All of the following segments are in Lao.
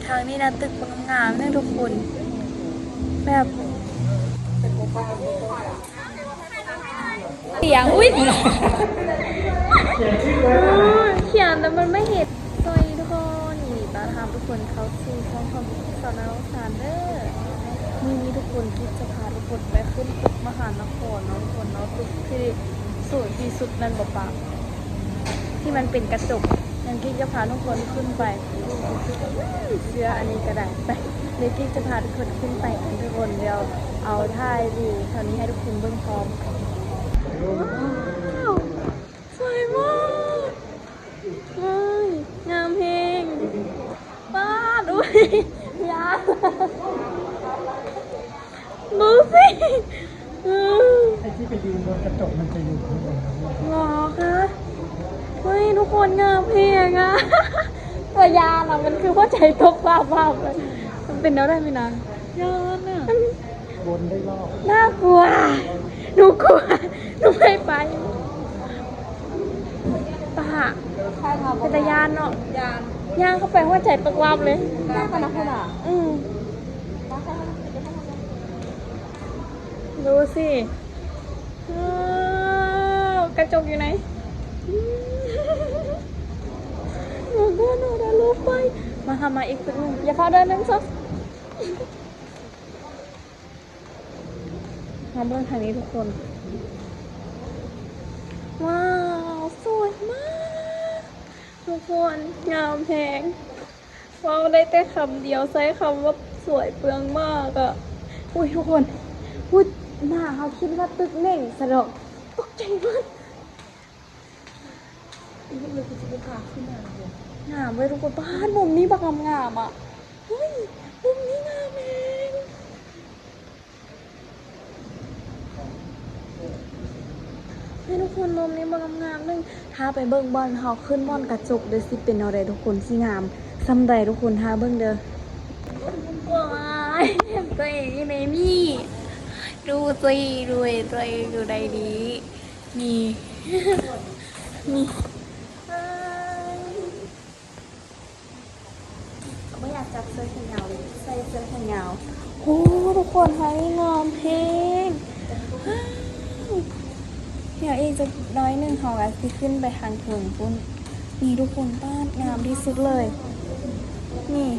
ທາງນີ້ນະ ຕຶກງາມໆເດີທຸກຄົນ ແບບ ສຽງ ອຸ້ຍ ຂຽນແຕ່ມັນບໍ່ເຫັນ. ສະບາຍດີທຸກຄົນ ຍິນດີຕ້ອນຮັບທຸກຄົນເຂົ້າສູ່ຊ່ອງຂອງສາວນາວສານເດີ. ມື້ນີ້ທຸກຄົນ ກິກຈະພາທຸກຄົນໄປຂຶ້ນຕຶກມະຫານະຄອນເນາະທຸກຄົນເນາະ, ຕຶກທີ່ສູງທີ່ສຸດແມ່ນບໍ່ປາ? ທີ່ມັນເປັນກະຈົກ. ຍັງກິກຈະພາທຸກຄົນຂຶ້ນໄປ. ເຊື່ອອັນນີ້ກໍໄດ້. ໄປ ດຽວກິກຈະພາທຸກຄົນຂຶ້ນໄປທຸກຄົນ. ດຽວເອົາຖ່າຍວິວເທົ່ານີ້ໃຫ້ທຸກຄົນເບິ່ງພ້ອມ. ວ້າວ ສວຍມາກ. ເຮີ້ຍ ງາມແຮງ. ປາດ ອຸ້ຍ ຍາ ດູຊິ. ອື ໄອ້ທີ່ໄປຢືນບົນກະຈົກມັນຈະຢູ່ຂ້າງບົນນັ້ນ. ເຫລໍຄະ? ເຮີ້ຍ ທຸກຄົນ ງາມແຮງອະ. ຕົວຢ່າງນະ ມັນຄືຫົວໃຈຕົກວາບໆ ເລີຍ. ມັນເປັນແນວໃດແມ່ນາງ? ຢ້ານອະ. ວົນໄດ້ລອບ. ໜ້າກົວ. ໜູກົວ. ໜູໄມ່ໄປ. ປະຫະ. ເປັນຕາຢ້ານເນາະ. ຍ່າງເຂົ້າໄປຫົວໃຈຕົກວາບເລີຍ. ໜ້າກະໜັກພຸ້ນນະ. ອື ດູຊິ. ວ້າວ ກະຈົກຢູ່ໃນ ມາກ່ອນ ເຮົາໄດ້ລົງໄປ. ມາ ເຮົາມາອີກຕຶກໜຶ່ງ. ຢ່າຟ້າວເດີນ ໜຶ່ງ ສອງ ມາເບິ່ງທາງນີ້ທຸກຄົນ. ວ້າວ ສວຍມາກທຸກຄົນ ງາມແຮງ. ເວົ້າໄດ້ແຕ່ຄຳດຽວ ໃຊ້ຄຳວ່າສວຍເປືອງມາກອະ. ອຸ້ຍ ທຸກຄົນ ອຸ້ຍ ໜ້າເຮົາຄິດວ່າຕຶກເໜັງຊະດອກ ຕົກໃຈໝົດ. ອີກເລີຍ ຄືຊິບໍ່ກ້າຂຶ້ນມາເລີຍ. ງາມເວີຍທຸກຄົນ. ປາດ ມຸມນີ້ບັກງາມໆອະ. ເຮີ້ຍ ມຸມນີ້ງາມແຮງ. ໃຫ້ທຸກຄົນ ມຸມນີ້ບໍ່ງາມໆໜຶ່ງ. ຖ້າໄປເບິ່ງບ່ອນເຮົາຂຶ້ນບ່ອນກະຈົກເດີ ຊິເປັນແນວໃດທຸກຄົນ ຊິງາມສ່ຳໃດທຸກຄົນ ຖ້າເບິ່ງເດີ. ໂອ້ຍ ຕົວເອງນີ້ແມ່ມີ ດູຊິ ດູຕົວເອງຢູ່ໃດນີ້ ນີ້ ນີ້. ບໍ່ຢາກຈັບເສື້ອແຂນຍາວເລີຍ ໃສ່ເສື້ອແຂນຍາວ. ໂອ້ ທຸກຄົນ ທາງນີ້ງາມແຮງ. ດຽວອີກຈັກໜ້ອຍໜຶ່ງ ເຮົາກະຊິຂຶ້ນໄປທາງເທິງພຸ້ນ. ນີ້ທຸກຄົນ ປາດ ງາມທີ່ສຸດເລີຍ. ນີ້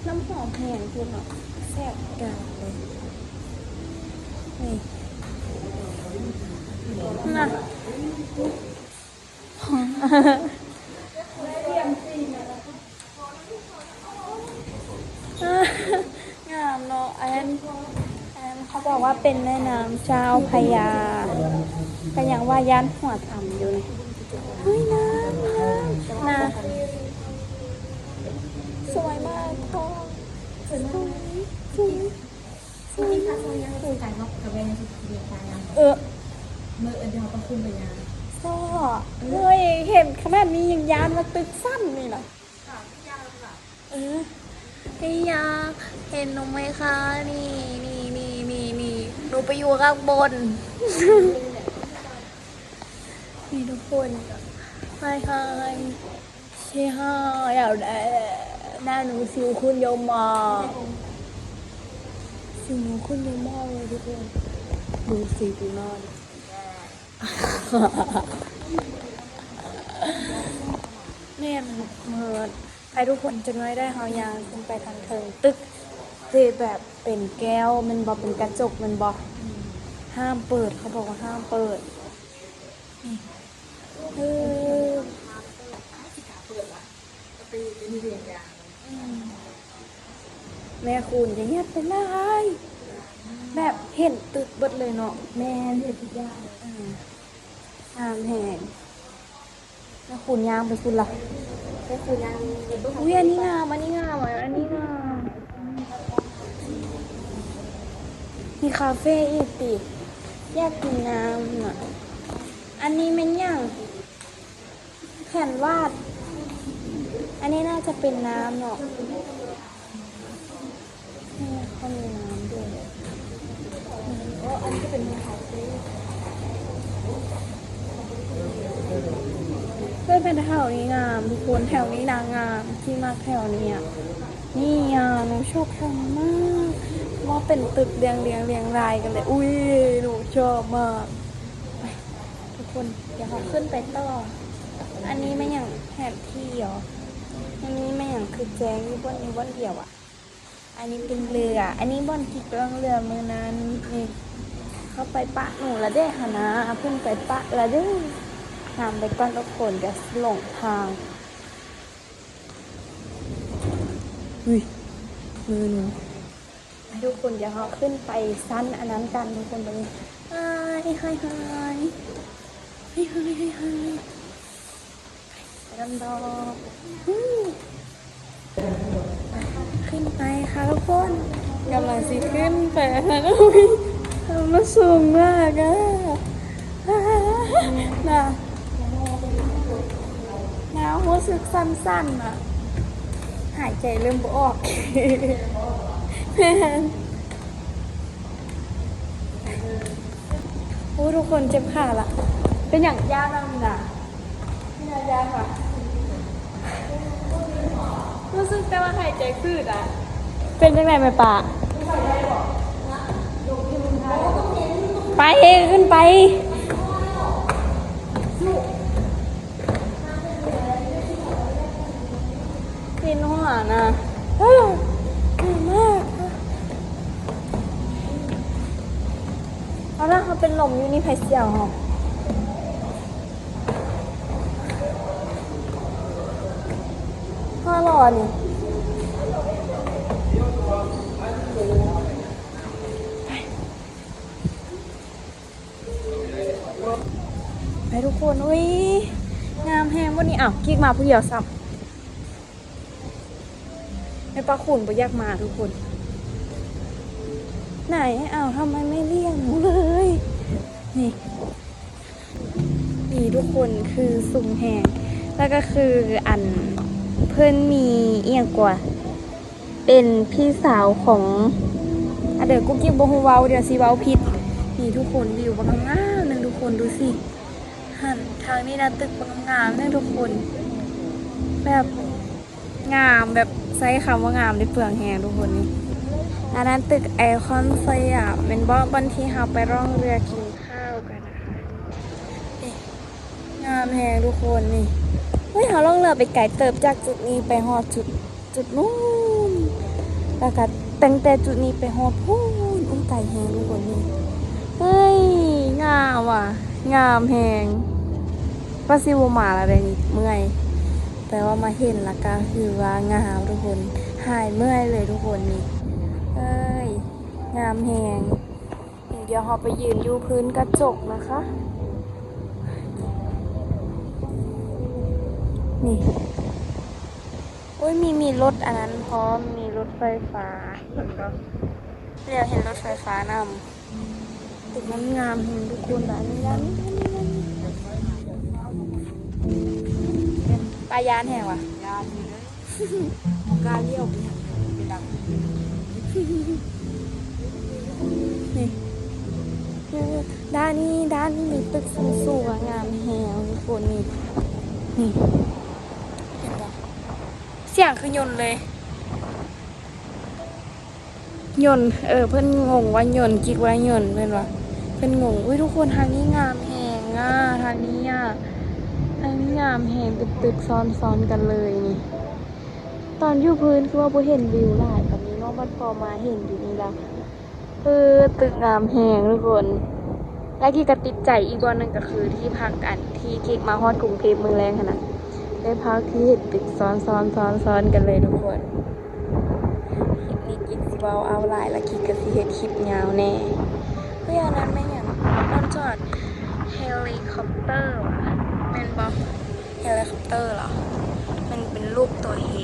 ນ້ຳຫອມແຮງພຸ້ນເນາະ ແຊບກາດເລີຍ. ນີ້ ນະ. ງາມເນາະ. ອັນນັ້ນ ອັນນັ້ນເຂົາບອກວ່າເປັນແມ່ນ້ຳເຈົ້າພະຍາ ກະຍັງວ່າຢ້ານຫົວຕຳຢູ່ນີ້. ເຮີ້ຍ ງາມ ງາມນະ. ສວຍມາກ ສວຍ ສວຍ. ເອີ ເອີ ເຮົຍ ເຫັນຂະໜາດນີ້ຍັງຢ້ານວ່າຕຶກສັ້ນນີ້ນະ. ເອີ ໄອ້ຢາ ເຫັນໜູໄໝຄະ? ນີ້ ນີ້ ນີ້ ນີ້ ໜູໄປຢູ່ຂ້າງບົນ. ນີ້ທຸກຄົນ ຮາຍຮາຍ. ເຊຮາ ດາວແດ ໜ້າໜູຊິວຂຶ້ນເຍົາະມາກ ຊິວໜູຂຶ້ນເຍົາະມາກເລີຍທຸກຄົນ. ດູຊິ ດູໜ້າ ແມ່ນເໝິດ. ໄປທຸກຄົນ ຈັກໜ້ອຍໄດ້ເຮົາຍ່າງຂຶ້ນໄປທາງເທິງຕຶກ ທີ່ແບບເປັນແກ້ວແມ່ນບໍ່? ເປັນກະຈົກແມ່ນບໍ່? ຫ້າມເປີດ ເຂົາບອກວ່າຫ້າມເປີດ. ນີ້ ເອີ ອືມ ແມ່ຄູນຢ່າຫຍັບໄປຫຼາຍ ແບບເຫັນຕຶກເບິດເລີຍເນາະ. ແມ່ນ ເຫັນທຸກຢ່າງ. ອືມ ງາມແຮງ. ແມ່ຄູນຍ່າງໄປພຸ້ນລະ ແມ່ຄູນຍ່າງໄປເບິ່ງ. ອຸ້ຍ ອັນນີ້ງາມ ອັນນີ້ງາມ ອັນນີ້ງາມ. ມີຄາເຟອີກຕິ ຢາກກິນນ້ຳນະ. ອັນນີ້ແມ່ນຫຍັງ? ແຄນວາດ. ອັນນີ້ໜ້າຈະເປັນນ້ຳເນາະ. ນີ້ເຂົາມີນ້ຳດ້ວຍ. ອໍ ອັນນີ້ກໍເປັນຄາເຟ. ເພື່ອນແພນເທົານີ້ງາມທຸກຄົນ ແຖວນີ້ນະງາມ ທີ່ມັກແຖວນີ້ອະ ນີ້ອະ ໜູຊອບແຖວນີ້ມາກ ວ່າເປັນຕຶກລຽງໆລຽງລາຍກັນເລີຍ ອຸ້ຍ ໜູຊອບມາກ ໄປ ທຸກຄົນ ດຽວເຮົາຂຶ້ນໄປຕໍ່ ອັນນີ້ແມ່ນຫຍັງ ແຜນທີ່ເຫາະ ອັນນີ້ແມ່ນຫຍັງ ຄືແຈ້ງຢູ່ບ່ອນນີ້ບ່ອນດຽວອະ. ອັນນີ້ເປັນເຮືອ ອັນນີ້ບ່ອນທີ່ເບິ່ງເຮືອມື້ນັ້ນ ນີ້ ເຂົາໄປປະໜູລະເດ້ຫັ້ນນາ ເພິ່ນໄປປະລະເດ້ ນຳໄປກ່ອນທຸກຄົນ ກະຫຼົງທາງ ອຸ້ຍ ມືໜູ ໄປທຸກຄົນ ດຽວເຮົາຂຶ້ນໄປຊັ້ນອັນນັ້ນກັນທຸກຄົນ ເບິ່ງ ໄຮ ໄຮ ໄຮ ໄຮ ໄຮ ໄຮ ໄຮ. ໄປກັນຕໍ່ ຂຶ້ນໄປຄ່ະທຸກຄົນ ກຳລັງຊິຂຶ້ນໄປອັນນັ້ນ ອຸ້ຍ ມັນສູງມາກອະ ນະ ນາ ຮູ້ສຶກສັ່ນໆອະ ຫາຍໃຈເລີ່ມບໍ່ອອກ ແມ່ນ. ໂອ້ ທຸກຄົນເຈັບຂາລະ ເປັນຫຍັງ ຢ້ານນຳນີ້ນະ ເປັນຫຍັງ ຢ້ານຫວາ ຮູ້ສຶກແຕ່ວ່າຫາຍໃຈຝືດອະ ເປັນຈັ່ງໃດແມ່ປ້າ ໄປ ຂຶ້ນໄປ. ເປັນຫົວນະ ເອີ ໜາວມາກ ເອົາລະ ເຮົາເປັນລົມຢູ່ນີ້ ໃຜສຽວເຮົາ ຮອດແລ້ວນີ້ ໄປ. ໄປທຸກຄົນ ອຸ້ຍ ງາມແຮງບ່ອນນີ້ ອ້າວ ກິກມາຜູ້ດຽວຊ້ຳ ແມ່ປ້າຄູນບໍ່ຢາກມາທຸກຄົນ ໄຫນ ອ້າວ ທຳໄມໄມ່ລ້ຽງເລີຍ ນີ້ ນີ້ທຸກຄົນ ຄືສູງແຮງ ແລ້ວກະຄື ອັນ ເພິ່ນມີອີ່ຫຍັງກວ່າ ເປັນພີ່ສາວຂອງ ອາ ເດີ ກຸກກິກບໍ່ຮູ້ເວົ້າ ດຽວຊິເວົ້າຜິດ ນີ້ທຸກຄົນ ວິວບັກງາມໆໜຶ່ງ ທຸກຄົນດູຊິ ຫັ້ນ ທາງນີ້ນະ ຕຶກບັກງາມໆໜຶ່ງທຸກຄົນ ແບບງາມ ແບບໃຊ້ຄຳວ່າງາມໄດ້ເປືອງແຮງທຸກຄົນ ນີ້ ອັນນັ້ນຕຶກໄອຄອນສະຫຍາມແມ່ນບໍ່ ບ່ອນທີ່ເຮົາໄປລ່ອງເຮືອກິນຂ້າວກັນນະຄະ ນີ້ ງາມແຮງທຸກຄົນ ນີ້ ເຮີ້ຍ ເຮົາລ່ອງເຮືອໄປໄກເຕີບ ຈາກຈຸດນີ້ໄປຮອດຈຸດ ຈຸດນູ້ນ ແລ້ວກະຕັ້ງແຕ່ຈຸດນີ້ໄປຮອດພຸ້ນ ໂອ້ຍ ໄກແຮງທຸກຄົນນີ້ ເຮີ້ຍ ງາມວ່າ ງາມແຮງ ວ່າຊິບໍ່ມາລະໄດ໋ນີ້ ເມື່ອຍ ແຕ່ວ່າມາເຫັນລະກະຄືວ່າງາມທຸກຄົນ ຫາຍເມື່ອຍເລີຍທຸກຄົນນີ້ ເອີຍ ງາມແຮງ. ດຽວເຮົາໄປຢືນຢູ່ພື້ນກະຈົກນະຄະ ນີ້ ໂອ້ຍ ມີ ມີລົດອັນນັ້ນພ້ອມ ມີລົດໄຟຟ້າ ເຫັນບໍ່ ດຽວເຫັນລົດໄຟຟ້ານຳ ຕຶກມັນງາມແຮງທຸກຄົນ ອັນນີ້ ປ້າຢ້ານແຮງຫວາ ຢ້ານຢູ່ເດີ. ບໍ່ກ້າລ້ຽວໄປຫຍັງເລີຍ ໄປດັງ ນີ້ ດ້ານນີ້ ດ້ານນີ້ມີຕຶກສູງໆ ງາມແຮງທຸກຄົນ ນີ້ ນີ້ ເຫັນບໍ່ ສຽງຄືຍົນເລີຍ ຍົນ ເອີ ເພິ່ນງົງວ່າຍົນ ກິກວ່າຍົນ ແມ່ນບໍ່ ເພິ່ນງົງ ອຸ້ຍ ທຸກຄົນ ທາງນີ້ງາມແຮງອະ ທາງນີ້ອະ ທາງນີ້ງາມແຮງ ເປັນຕຶກຊ້ອນໆກັນເລີຍນີ້. ຕອນຢູ່ພື້ນຄືວ່າບໍ່ເຫັນວິວຫຼາຍປານນີ້ເນາະ ບັດພໍມາເຫັນຢູ່ນີ້ລະ ເອີ ຕຶກງາມແຮງທຸກຄົນ ແລະ ກິກກະຕິດໃຈອີກບ່ອນໜຶ່ງກະຄືທີ່ພັກ ອັນທີ່ກິກມາຮອດກຸງເທບມື້ແລກຫັ້ນນະ ໄດ້ພັກທີ່ເຫັນຕຶກຊ້ອນໆໆກັນເລີຍທຸກຄົນ. ຄລິບນີ້ກິກຊິເວົ້າເອົາຫຼາຍ ແລະ ກິກກະຊິເຮັດຄລິບຍາວແດ່. ເຮີ້ຍ ອັນນັ້ນແມ່ນຫຍັງ? ບ່ອນຈອດເຮລິຄອບເຕີຫວາ? ແມ່ນບໍ່? ເຮລິຄອບເຕີເຫລອ? ມັນເປັນຮູບຕົວເຮ.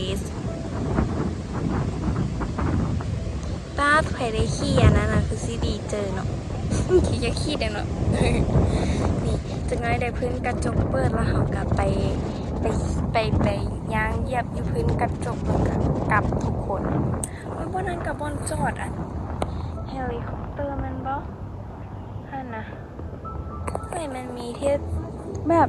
ປ້າດ ໃຜໄດ້ຂີ່ອັນນັ້ນນະ ຄືຊິດີເຈີເນາະ. ຄິດຢາກຂີ່ແດ່ເນາະ. ນີ້ ຈັກໜ້ອຍໄດ້ພື້ນກະຈົກເປີດ ແລ້ວເຮົາກະໄປ ໄປ ໄປ ໄປຍ່າງຢຽບຢູ່ພື້ນກະຈົກ ແລ້ວກະກັບທຸກຄົນ. ໂອ້ຍ ບ່ອນນັ້ນກະບ່ອນຈອດອັນເຮລິຄອບເຕີແມ່ນບໍ່? ຫັ້ນນະ. ເຮີ້ຍ ມັນມີເທດ ແບບ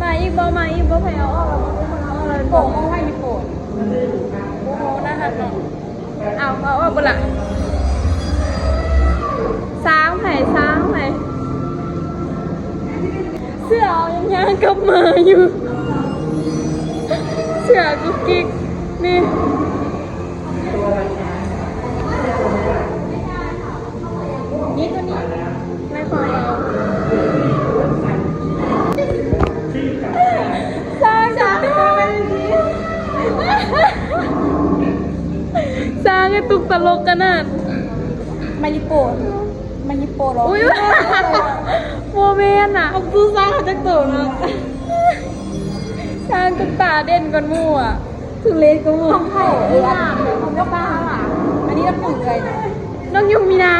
ມາອີກບໍ່? ມາອີກບໍ່? ໃຜເອົາອອກແລ້ວບໍ່? ມີຄົນເອົາອອກແລ້ວບໍ່? ໂປ່ງ ເອົາໄວ້ມີໂປ່ງ. ໂອ້ໂຫ ໜ້າຮັກເນາະ. ເອົາ ເອົາອອກເບິດລະ. ຊ້າງໃຜ? ຊ້າງໃຜ? ເສືອເອົາຍັງຍ່າງກັບມາຢູ່. ເສືອກຸກກິກນີ້. ນີ້ຕົວນີ້ ໃນຂອງເຮົາ ຊ້າງ ຊ້າງ ຊ້າງກະຕຸກຕະຫຼົກຂະໜາດ. ມາຮິໂປ ມາຣິໂປເນາະ. ອຸ້ຍ ບໍ່ແມ່ນນະ. ເອົາ ຄືຊ້າງເຂົາຈັກໂຕເນາະ. ຊ້າງຕຸກຕາເດັ່ນກວ່າໝູ່ອະ. ຖືເລດກວ່າໝູ່. ຂອງໃຜ? ເອີ ອັນນີ້ ຂອງນ້ອງປ້າຫວາ? ອັນນີ້ລະຂອງໃຜນະ? ນ້ອງຍຸງມີນາ.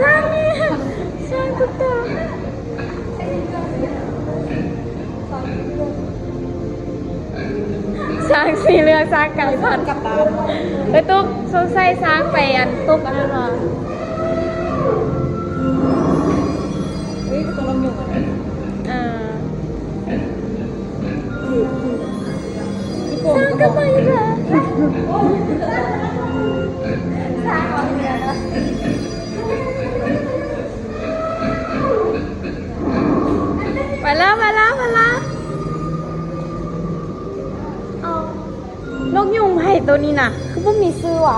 ຊ້າງນີ້ ຊ້າງຕຸກຕາ. ຊ້າງສີເຫຼືອງ ຊ້າງກາຍພັນ. ເອີ ຕຸກ ສົງໄສຊ້າງໄປອັນ ຕຸກອັນນັ້ນວ່າ. ເອີ ເອີ ຊ້າງກັບມາອີກແລ້ວ. ໄປແລ້ວ ໄປແລ້ວ ໄປແລ້ວ. ເອົາ ນົກຍຸງໃຜໂຕນີ້ນະ ຄືບໍ່ມີຊື່ຫວາ?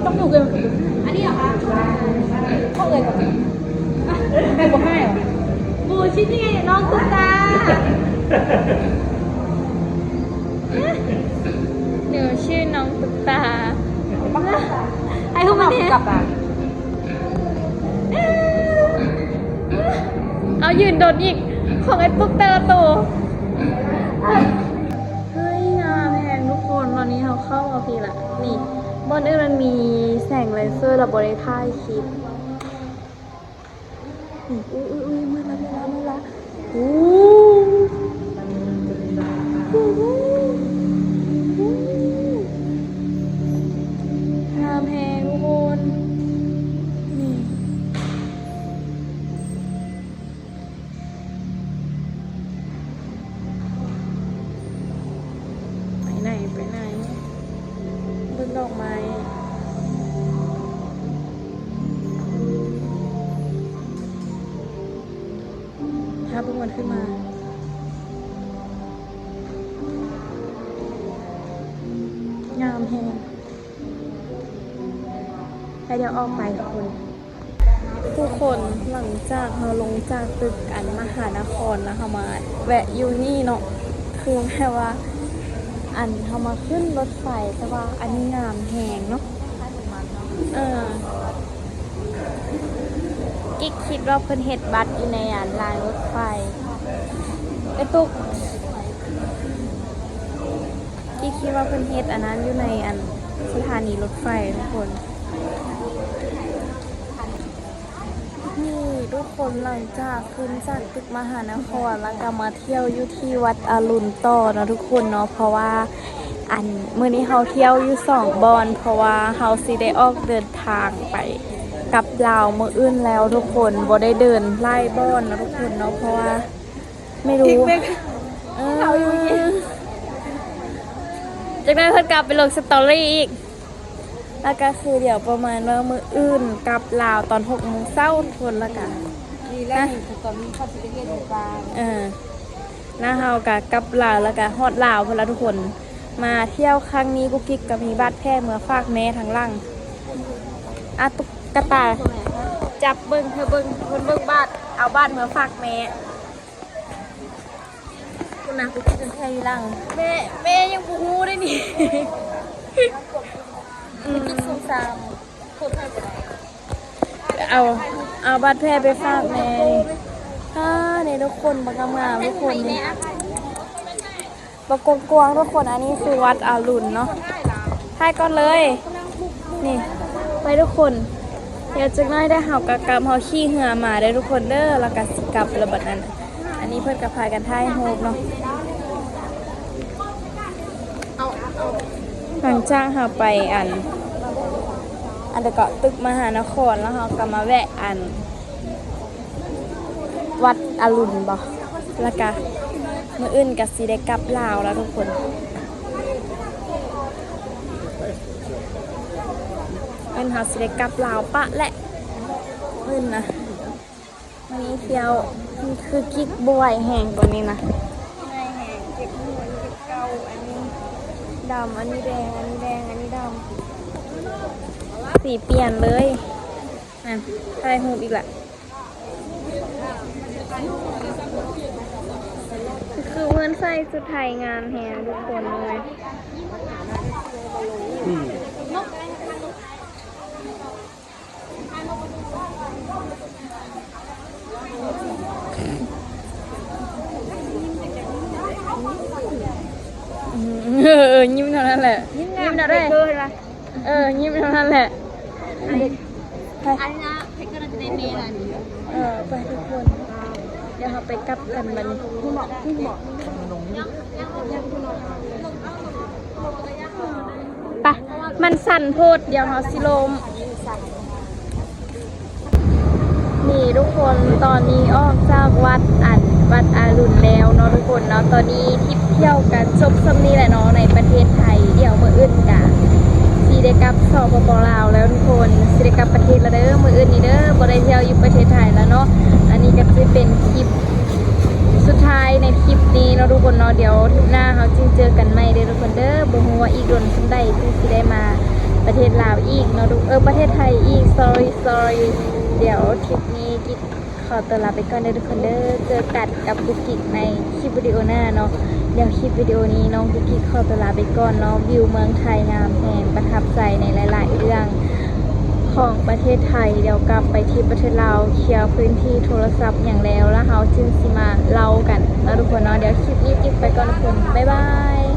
ຕ້ອງຢູ່ກັນ ອັນນີ້ເຫລອຄະ? ຂອງເອີ ນີ້ນ້ອງຕຸກຕາ ໜູຊື່ນ້ອງຕຸກຕາ ໃຫ້ຮູ້ມັນແດ່ ເອົາຢືນດົນອີກ ຂອງໄອ້ຕຸກແຕ່ລະໂຕ. ເຮີ້ຍ ງາມແຮງທຸກຄົນ. ຕອນນີ້ເຮົາເຂົ້າມາພີ້ລະ ນີ້ ບ່ອນອື່ນມັນມີແສງເລເຊີ ລະບໍ່ໄດ້ຖ່າຍຄລິບ. ອຸ້ຍ ອຸ້ຍ ອຸ້ຍ ມືດລະ ມືດລະ ມືດລະ. ໂອ້ ໂອ້ ງາມແຮງທຸກຄົນ ນີ້. ໄປໄຫນ ໄປໄຫນ ເບິ່ງດອກໄມ້ ຫາເບິ່ງມັນຂຶ້ນມາ ງາມແຮງ. ແລ້ວດຽວອອກໄປທຸກຄົນ ທຸກຄົນ ຫຼັງຈາກເຮົາລົງຈາກຕຶກອັນມະຫານະຄອນແລ້ວ ເຮົາມາແວະຢູ່ນີ້ເນາະ ຄືແບບວ່າ ອັນ ເຮົາມາຂຶ້ນລົດໄຟ ແຕ່ວ່າອັນນີ້ງາມແຮງເນາະ. ເອີ ກິກຄິດວ່າເພິ່ນເຮັດບັດຢູ່ໃນອັນລາງລົດໄຟ ໄອ້ຕຸກ ກິກຄິດວ່າເພິ່ນເຮັດອັນນັ້ນຢູ່ໃນອັນສະຖານີລົດໄຟທຸກຄົນ. ນີ້ທຸກຄົນ ຫຼັງຈາກຂຶ້ນຈາກຕຶກມະຫານະຄອນ ແລ້ວກໍມາທ່ຽວຢູ່ທີ່ວັດອະລຸນຕໍ່ເນາະທຸກຄົນເນາະ ເພາະວ່າ ອັນ ມື້ນີ້ເຮົາທ່ຽວຢູ່ສອງບ່ອນ ເພາະວ່າເຮົາຊິໄດ້ອອກເດີນທາງໄປກັບລາວມື້ອື່ນແລ້ວທຸກຄົນ ບໍ່ໄດ້ເດີນຫຼາຍບ່ອນເນາະທຸກຄົນເນາະ ເພາະວ່າ ໄມ່ຮູ້ ເອີ ຈັກໜ້ອຍເພິ່ນກໍເອົາໄປລົງສະຕໍຣີອີກ ແລ້ວກໍຄືດຽວປະມານວ່າມື້ອື່ນກັບລາວຕອນຫົກໂມງເຊົ້າທຸກຄົນ ແລ້ວກໍ ນີ້ແຫຼະ ສະຕໍຣີເຂົາຊິໄປເຮັດຢູ່ປ່າ ເອີ ແລ້ວເຮົາກໍກັບລາວ ແລ້ວກໍຮອດລາວພຸ້ນລະທຸກຄົນ ມາທ່ຽວຄັ້ງນີ້ກຸກກິກກໍມີບາດແຜເມືອຝາກແມ່ທາງຫຼັງ ອາ ຕຸກກະຕາ ຈັບເບິ່ງ ເທາເບິ່ງ ເພິ່ນເບິ່ງບາດ ເອົາບາດເມືອຝາກແມ່ ພຸ້ນນະ ກຸກກິກເປັນແຜຢູ່ຫຼັງ ແມ່ ແມ່ຍັງບໍ່ຮູ້ເດ້ນີ້ ອືມ ກຸກກິກສົງສານ ເອົາ ເອົາບາດແຜໄປຝາກແມ່ ອາ ນີ້ທຸກຄົນ ບັກງາມໆ ທຸກຄົນນີ້ ບັກກວ້າງໆ ທຸກຄົນ ອັນນີ້ຄືວັດອາລຸນເນາະ ຖ່າຍກ່ອນເລີຍ ນີ້ ໄປທຸກຄົນ ດຽວຈັກໜ້ອຍໄດ້ເຮົາກໍກັບ ເຮົາຂີ່ເຮືອມາເດີທຸກຄົນເດີ ແລ້ວກໍຊິກັບແລ້ວບັດນັ້ນ ອັນນີ້ເພິ່ນກໍພາກັນຖ່າຍຮູບເນາະ ຫຼັງຈາກເຮົາໄປອັນ ອັນໃດເກາະ ຕຶກມະຫານະຄອນ ແລ້ວເຮົາກໍມາແວະອັນ ວັດອາລຸນບໍ ແລ້ວກະມື້ອື່ນກະຊິໄດ້ກັບລາວແລ້ວທຸກຄົນ ມື້ອື່ນເຮົາຊິໄດ້ກັບລາວປະແຫຼະ ມື້ອື່ນນະ ມື້ນີ້ທ່ຽວ ຄືກິກບໍ່ໄຫວແຮງຕອນນີ້ນະ ເມື່ອຍແຮງ ເຈັບຫົວ ເຈັບເຂົ່າ ອັນນີ້ດຳ ອັນນີ້ແດງ ອັນນີ້ແດງ ອັນນີ້ດຳ ສີປ່ຽນເລີຍ ນັ້ນ ຖ່າຍຮູບອີກລະ ຄືເພິ່ນໃສ່ຊຸດໄທງາມແຮງທຸກຄົນເລີຍ ອືມ ເອີ ຍິ້ມເທົ່ານັ້ນແຫຼະ ຍິ້ມງາມເດ້. ເອີ ຍິ້ມເທົ່ານັ້ນແຫຼະ ໄປ ອັນນີ້ນະ ເພັດກໍໜ້າຈະໄດ້ແມ່ລະນີ້ ເອີ ໄປທຸກຄົນ ດຽວເຮົາໄປກັບກັນບັດນີ້ ໄປ ມັນສັ່ນໂພດ ດຽວເຮົາຊິລົ້ມ. ນີ້ທຸກຄົນ ຕອນນີ້ອອກຈາກວັດ ອັນ ວັດອາລຸນແລ້ວເນາະທຸກຄົນເນາະ ຕອນນີ້ທຣິບທ່ຽວກັນຈົບສ່ຳນີ້ແຫຼະເນາະ ໃນປະເທດໄທ ດຽວມື້ອື່ນກະຊິໄດ້ກັບ ສປປ ລາວ ແລ້ວທຸກຄົນ ຊິໄດ້ກັບປະເທດແລ້ວເດີ ມື້ອື່ນນີ້ເດີ ບໍ່ໄດ້ທ່ຽວຢູ່ປະເທດໄທແລ້ວເນາະ ອັນນີ້ກະຊິເປັນຄລິບສຸດທ້າຍໃນທຣິບນີ້ເນາະທຸກຄົນເນາະ ດຽວທຣິບໜ້າເຮົາຈຶ່ງເຈີກັນໃໝ່ເດີທຸກຄົນເດີ ບໍ່ຮູ້ວ່າອີກດົນສ່ຳໃດຈຶ່ງຊິໄດ້ມາປະເທດລາວອີກເນາະທຸກ ເອີ ປະເທດໄທອີກ sorry sorry ດຽວທຣິບນີ້ກິກ ຂໍຕົວລາໄປກ່ອນເດີທຸກຄົນເດີ ເຈີກັນກັບກຸກກິກໃນຄລິບວິດີໂອໜ້າເນາະ. ດຽວຄລິບວິດີໂອນີ້ນ້ອງກຸກກິກຂໍຕົວລາໄປກ່ອນເນາະ. ວິວເມືອງໄທງາມແຮງ ປະທັບໃຈໃນຫຼາຍໆເລື່ອງຂອງປະເທດໄທ. ດຽວກັບໄປທີ່ປະເທດລາວ ເຄຍພື້ນທີ່ໂທລະສັບຫຍັງແລ້ວ ແລ້ວເຮົາຈຶ່ງຊິມາເລົ່າກັນເນາະທຸກຄົນເນາະ. ດຽວຄລິບນີ້ກິກໄປກ່ອນທຸກຄົນ ບາຍບາຍ.